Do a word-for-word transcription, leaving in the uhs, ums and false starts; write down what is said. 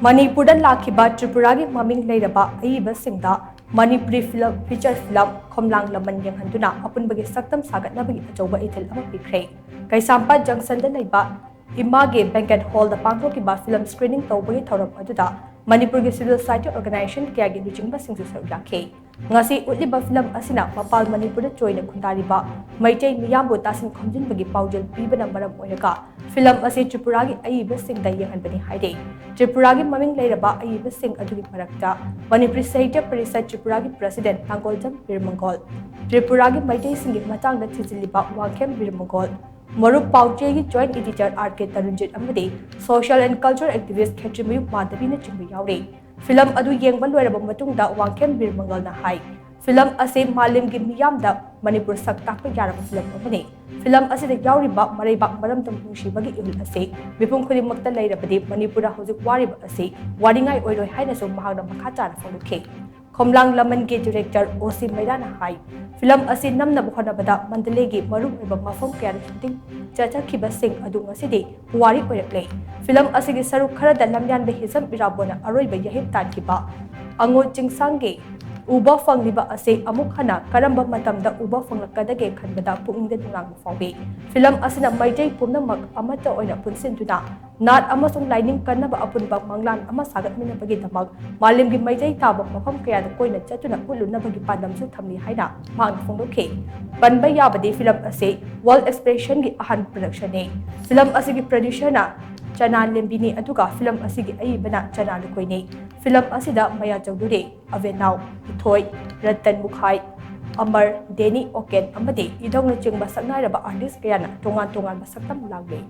ꯃꯅꯤꯄꯨꯔꯗ ꯂꯥꯛꯈꯤꯕ ꯇ꯭ꯔꯤꯄꯨꯔꯥꯒꯤ ꯃꯃꯤꯡ ꯂꯩꯔꯕ ꯑꯏꯕꯁꯤꯡꯗ ꯃꯅꯤꯄꯨꯔꯤ ꯐꯤꯂꯝ, ꯐꯤꯆꯔ ꯐꯤꯂꯝ ꯈꯣꯝꯂꯥꯡ ꯂꯃꯟ ꯌꯦꯡꯍꯟꯗꯨꯅ ꯑꯄꯨꯟꯕꯒꯤ ꯁꯛꯇꯝ ꯁꯥꯒꯠꯅꯕꯒꯤ ꯑꯆꯧꯕ ꯏꯊꯤꯜ ꯑꯃ ꯄꯤꯈ꯭ꯔꯦ꯫ ꯀꯩꯁꯥꯝꯄꯥꯠ ꯖꯪꯁꯟꯗ ꯂꯩꯕ ꯏꯃꯥꯒꯤ ꯕꯦꯡꯀꯦꯠ ꯍꯣꯜꯗ ꯄꯥꯡꯊꯣꯛꯈꯤꯕ ꯐꯤꯂꯝ ꯁ꯭ꯀ꯭ꯔꯤꯅꯤꯡ ꯇꯧꯕꯒꯤ ꯊꯧꯔꯝ ꯑꯗꯨꯗ ꯃꯅꯤꯄꯨꯔꯒꯤ ꯁꯤꯚꯤꯜ ꯁꯣꯁꯥꯏꯇꯤ ꯑꯣꯔꯒꯅꯥꯏꯖꯦꯁꯟ ꯀꯌꯥꯒꯤ ꯂꯨꯆꯤꯡꯕꯁꯤꯡꯁꯨ ꯁꯔꯨꯛ ꯌꯥꯈꯤ꯫ ꯉꯁꯤ ꯎꯠꯂꯤꯕ ꯐꯤꯂꯝ ꯑꯁꯤꯅ ꯃꯄꯥꯜ ꯃꯅꯤꯄꯨꯔꯗ ꯆꯣꯏꯅ ꯈꯨꯟꯗꯥꯔꯤꯕ ꯃꯩꯇꯩ ꯃꯤꯌꯥꯝꯕꯨ ꯇꯥꯁꯤꯟ ꯈꯣꯝꯖꯤꯟꯕꯒꯤ ꯄꯥꯎꯖꯦꯜ ꯄꯤꯕꯅ ꯃꯔꯝ ꯑꯣꯏꯔꯒ ꯐꯤꯂꯝ ꯑꯁꯤ ꯇ꯭ꯔꯤꯄꯨꯔꯥꯒꯤ ꯑꯏꯕꯁꯤꯡꯗ ꯌꯦꯡꯍꯟꯕꯅꯤ ꯍꯥꯏꯔꯤ꯫ ꯇ꯭ꯔꯤꯄꯨꯔꯥꯒꯤ ꯃꯃꯤꯡ ꯂꯩꯔꯕ ꯑꯏꯕꯁꯤꯡ ꯑꯗꯨꯒꯤ ꯃꯔꯛꯇ ꯃꯅꯤꯄꯨꯔꯤ ꯁꯥꯍꯤꯇ꯭ꯌ ꯄꯔꯤꯁꯠ ꯇ꯭ꯔꯤꯄꯨꯔꯥꯒꯤ ꯄ꯭ꯔꯁꯤꯗꯦꯟꯠ ꯇꯥꯡꯒꯣꯜꯖꯝ ꯕꯤꯔꯃꯪꯒꯣꯜ, ꯇ꯭ꯔꯤꯄꯨꯔꯥꯒꯤ ꯃꯩꯇꯩꯁꯤꯡꯒꯤ ꯃꯇꯥꯡꯗ ꯊꯤꯖꯤꯜꯂꯤꯕ ꯋꯥꯡꯈꯦꯝ ꯕꯤꯔꯃꯪꯒꯣꯜ, ꯃꯔꯨꯞ ꯄꯥꯎꯆꯦꯒꯤ ꯖꯣꯏꯟꯠ ꯏꯗꯤꯇꯔ ꯑꯥꯔ ꯀꯦ ꯇꯔꯨꯟꯖꯤꯠ ꯑꯃꯗꯤ ꯁꯣꯁꯤꯌꯦꯜ ꯑꯦꯟ ꯀꯜꯆꯔꯦꯜ ꯑꯦꯛꯇꯤꯚꯤꯁ꯭ꯠ ꯈꯦꯇ꯭ꯔꯤꯃꯌꯨꯝ ꯃꯥꯙꯕꯤꯅꯆꯤꯡꯕ ꯌꯥꯎꯔꯤ꯫ ꯐꯤꯂꯝ ꯑꯗꯨ ꯌꯦꯡꯕ ꯂꯣꯏꯔꯕ ꯃꯇꯨꯡꯗ ꯋꯥꯡꯈꯦꯝ ꯕꯤꯔꯃꯪꯒꯜꯅ ꯍꯥꯏ, ꯐꯤꯂꯝ ꯑꯁꯤ ꯃꯥꯂꯦꯝꯒꯤ ꯃꯤꯌꯥꯝꯗ ꯃꯅꯤꯄꯨꯔ ꯁꯛ ꯇꯥꯛꯄ ꯌꯥꯔꯕ ꯐꯤꯂꯝ ꯑꯃꯅꯤ꯫ ꯐꯤꯂꯝ ꯑꯁꯤꯗ ꯌꯥꯎꯔꯤꯕ ꯃꯔꯩꯕꯥꯛ ꯃꯔꯝꯗꯝ ꯅꯨꯡꯁꯤꯕꯒꯤ ꯏꯍꯨꯜ ꯑꯁꯤ ꯃꯤꯄꯨꯝ ꯈꯨꯗꯤꯡꯃꯛꯇ ꯂꯩꯔꯕꯗꯤ ꯃꯅꯤꯄꯨꯔꯗ ꯍꯧꯖꯤꯛ ꯋꯥꯔꯤꯕ ꯑꯁꯤ ꯋꯥꯅꯤꯡꯉꯥꯏ ꯑꯣꯏꯔꯣꯏ ꯍꯥꯏꯅꯁꯨ ꯃꯍꯥꯛꯅ ꯃꯈꯥ ꯇꯥꯅ ꯐꯣꯡꯗꯣꯛꯈꯤ꯫ ꯈꯣꯝꯂꯥꯡ ꯂꯃꯟꯒꯤ ꯗꯤꯔꯦꯛꯇꯔ ꯑꯣ ꯁꯤ ꯃꯩꯔꯥꯅ ꯍꯥꯏ, ꯐꯤꯂꯝ ꯑꯁꯤ ꯅꯝꯅꯕ ꯍꯣꯠꯅꯕꯗ ꯃꯟꯗꯂꯦꯒꯤ ꯃꯔꯨꯑꯣꯏꯕ ꯃꯐꯝ ꯀꯌꯥꯗ ꯁꯨꯇꯤꯡ ꯆꯠꯊꯈꯤꯕꯁꯤꯡ ꯑꯗꯨ ꯉꯁꯤꯗꯤ ꯄꯨꯋꯥꯔꯤ ꯑꯣꯏꯔꯛꯂꯦ꯫ ꯐꯤꯂꯝ ꯑꯁꯤꯒꯤ ꯁꯔꯨꯛ ꯈꯔꯗ ꯂꯝꯌꯥꯟꯕ ꯍꯤꯖꯝ ꯏꯔꯥꯕꯣꯠꯅ ꯑꯔꯣꯏꯕ ꯌꯥꯍꯤꯞ ꯇꯥꯟꯈꯤꯕ ꯑꯉꯣ ꯆꯤꯡꯁꯥꯡꯒꯤ ꯎꯕ ꯐꯪꯂꯤꯕ ꯑꯁꯤ ꯑꯃꯨꯛ ꯍꯟꯅ ꯀꯔꯝꯕ ꯃꯇꯝꯗ ꯎꯕ ꯐꯪꯂꯛꯀꯗꯒꯦ ꯈꯟꯕꯗ ꯄꯨꯛꯅꯤꯡꯗ ꯅꯨꯡꯅꯥꯡꯕ ꯐꯥꯎꯏ꯫ ꯐꯤꯂꯝ ꯑꯁꯤꯅ ꯃꯩꯇꯩ ꯄꯨꯝꯅꯃꯛ ꯑꯃꯠꯇ ꯑꯣꯏꯅ ꯄꯨꯟꯁꯤꯟꯗꯨꯅ ꯅꯥꯠ ꯑꯃꯁꯨꯡ ꯂꯥꯏꯅꯤꯡ ꯀꯟꯅꯕ ꯑꯄꯨꯟꯕ ꯃꯪꯂꯥꯟ ꯑꯃ ꯁꯥꯒꯠꯃꯤꯟꯅꯕꯒꯤꯗꯃꯛ ꯃꯥꯂꯦꯝꯒꯤ ꯃꯩꯇꯩ ꯇꯥꯕ ꯃꯐꯝ ꯀꯌꯥꯗ ꯀꯣꯏꯅ ꯆꯠꯇꯨꯅ ꯎꯠꯂꯨꯅꯕꯒꯤ ꯄꯥꯟꯗꯝꯁꯨ ꯊꯝꯂꯤ ꯍꯥꯏꯅ ꯃꯍꯥꯛꯅ ꯐꯣꯡꯗꯣꯛꯈꯤ꯫ ꯄꯟꯕ ꯌꯥꯕꯗꯤ ꯐꯤꯂꯝ ꯑꯁꯤ ꯋꯥꯔꯜꯗ ꯑꯦꯛꯁꯄ꯭ꯔꯦꯁꯟꯒꯤ ꯑꯍꯥꯟꯕ ꯄ꯭ꯔꯗꯛꯁꯟꯅꯤ꯫ ꯐꯤꯂꯝ ꯑꯁꯤꯒꯤ ꯄ꯭ꯔꯗ꯭ꯌꯨꯁꯔꯅ ꯆꯅꯥ ꯂꯦꯝꯕꯤꯅꯤ, ꯑꯗꯨꯒ ꯐꯤꯂꯝ ꯑꯁꯤꯒꯤ ꯑꯏꯕꯅ ꯆꯅꯥ ꯂꯨꯀꯣꯏꯅꯤ꯫ ꯐꯤꯂꯝ ꯑꯁꯤꯗ ꯃꯌꯥ ꯆꯧꯙꯨꯔꯤ, ꯑꯕꯦꯅꯥꯎ, ꯏꯊꯣꯏ, ꯔꯇꯟ ꯃꯨꯈꯥꯏ, ꯑꯃꯔ, ꯗꯦꯅꯤ ꯑꯣꯀꯦꯟ ꯑꯃꯗꯤ ꯏꯙꯧꯅꯆꯤꯡꯕ ꯁꯛꯅꯥꯏꯔꯕ ꯑꯥꯔꯇꯤꯁ ꯀꯌꯥꯅ ꯇꯣꯉꯥꯟ ꯇꯣꯉꯥꯟꯕ ꯁꯛꯇꯝ ꯂꯥꯡꯂꯤ꯫